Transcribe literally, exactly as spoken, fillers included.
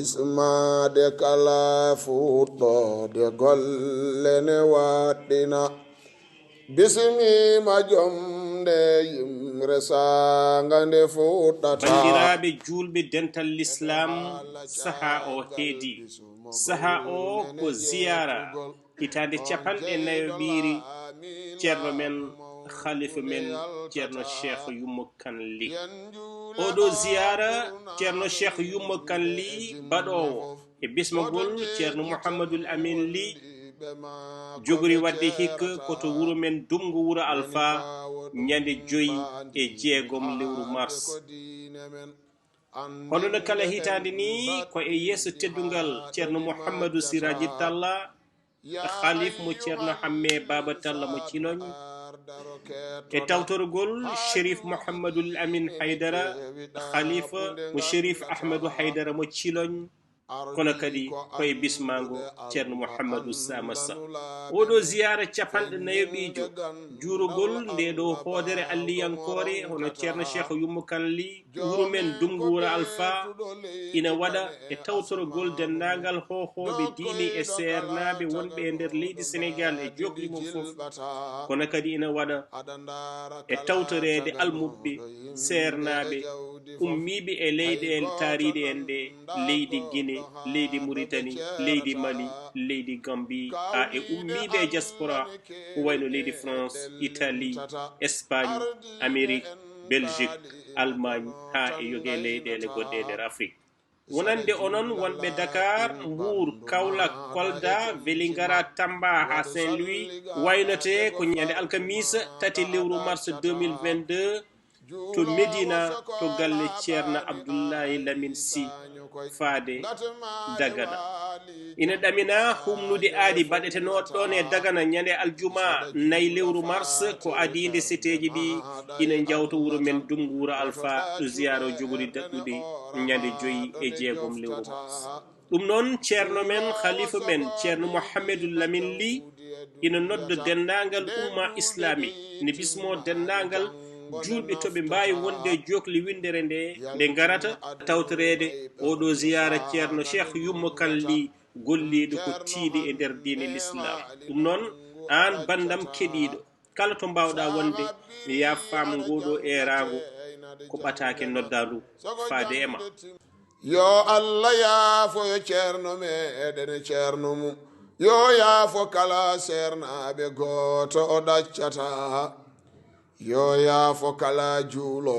Ismaade kala fuɗɗoode golle ne waɗɗina. Bismiima jomde yimre saanga nde fuɗɗata. Banndiraaɓe juulɓe, dental Lislaam, sahaa o heedi. Sahaa o ko ziyaara. Hitaande capanɗe nayoɓiire, Ceerno men, Khalifa men, Ceerno Cheikh Yumma Kan Ly. Oɗo ziyaara, Ceerno Cheikh Yumma Kan Ly, baɗoowo e bismagol Ceerno Mouhamadul Amin Ly, jogori waɗde hikka ko to wuro men Dumngu Wuro Alfa, ñande joyi e jeegom lewru mars. Hono no kala hitaande ni, ko e yeeso teddungal Ceerno Mouhamadou Siraji Talla, Khalif mo Ceerno Hamme Baba Talla mo Ciloñ, e tawtorgol Cherif Mouhamadoul Amine Haydara, Khalifa mo Cherif Ahmadou Haydara mo Ciloñ, kono kadi ko e bismaango Ceerno Mouhamadou Samassa. Oɗo ziyaara capanɗe nayoɓiijo, juurugol nde ɗo hoodere alliyankoore, hono Ceerno Cheikh Yumma Kan Ly, wuro men Dumngu Wuro Alfa, ina waɗa e tawtorgol denndaangal hoohooɓe diine e seernaaɓe wonɓe e nder leydi Senegaal e jookli mum fof, kono kadi ina waɗa e tawtoreede almuɓɓe seernaaɓe ummiiɓe e leyɗeele taariiɗe en ɗe, leydi Guinée, leydi Mauritanie, leydi Mali, leydi Gambie, haa e ummiiɓe e diaspora, ko wayno leydi France, Italie, Espagne, Amérique, Belgique, Allemagne, haa e yoga e leyɗeele goɗɗe e nder Afrique. Wonande onon wonɓe Dakar, Mbour, Kaolack, Kolda, Vélingara, Tamba haa Saint-Louis, waynote ko ñande alkamisa tati lewru mars deux mille vingt-deux, to Médina, to galle Ceerno Abdoulaye Lamine Sy, faade Dagana. Ina ɗamina humnude aadi baɗetenooɗo ɗoon e Dagana ñande aljuma nayi lewru mars, ko adiinde seteeji ɗi ina njawta wuro men Dumngu Wuro Alfa, ɗo ziyaara o jogori daɗɗude ñande joyi e jeegom lewru mars. Ɗum noon, ceerno men, khalifa men, Ceerno Mouhamadou Lamine Ly, ina nodda denndaangal umma islami, ne bismo denndaangal juulɓe to ɓe mbaawi wonde e jookli winndere nde, nde ngarata tawtoreede oɗo ziyaara Ceerno Cheikh Yumma Kan Ly, golliiɗo ko tiiɗi e nder diine Lislaam. Ɗum noon, aan banndam keɗiiɗo, kala to mbaawɗaa wonde, mi yaafaama ngooɗoo eeraango ko ɓataake noddaandu faade e ma. Yo Allah yaafo yo ceerno meɗen ceerno mum. Yo yaafo kala seernaaɓe gooto o ɗaccata. Yo yaafo kala juulo.